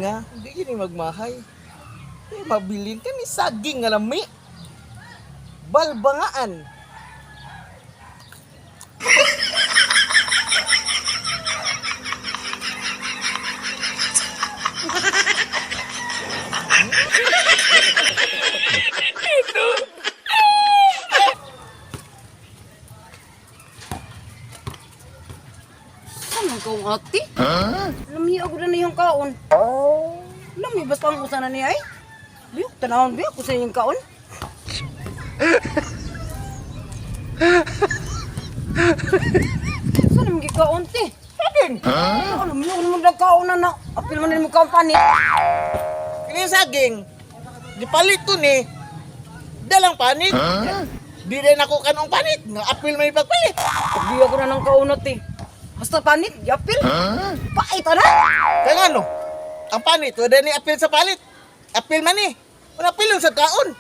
Saging nga. Hindi yun yung magmahay. Eh, mabilin ka ni saging nga lami. Balbangaan. Saan man kaong ate? Lami ako na niyang kaon. Lami basta ang usa na niya ay. Biyok, tanawon biyok usa niyang kaon. Saan naman gikaon te? Saging! Huh? Alam niyo naman nagkaon na na. Apil man nimo kaon panit. Kini yung saging. Gipalit to ni. Dalang panit. Di rin ako kanong panit. Nga apil may pagpalit. Pagdi ako na ng kaon te. Basta panit, yapil. Pait ana. Kaya nga no, ang panit, wala ni apil sa palit. Apil man eh. Wala apil sa kaon.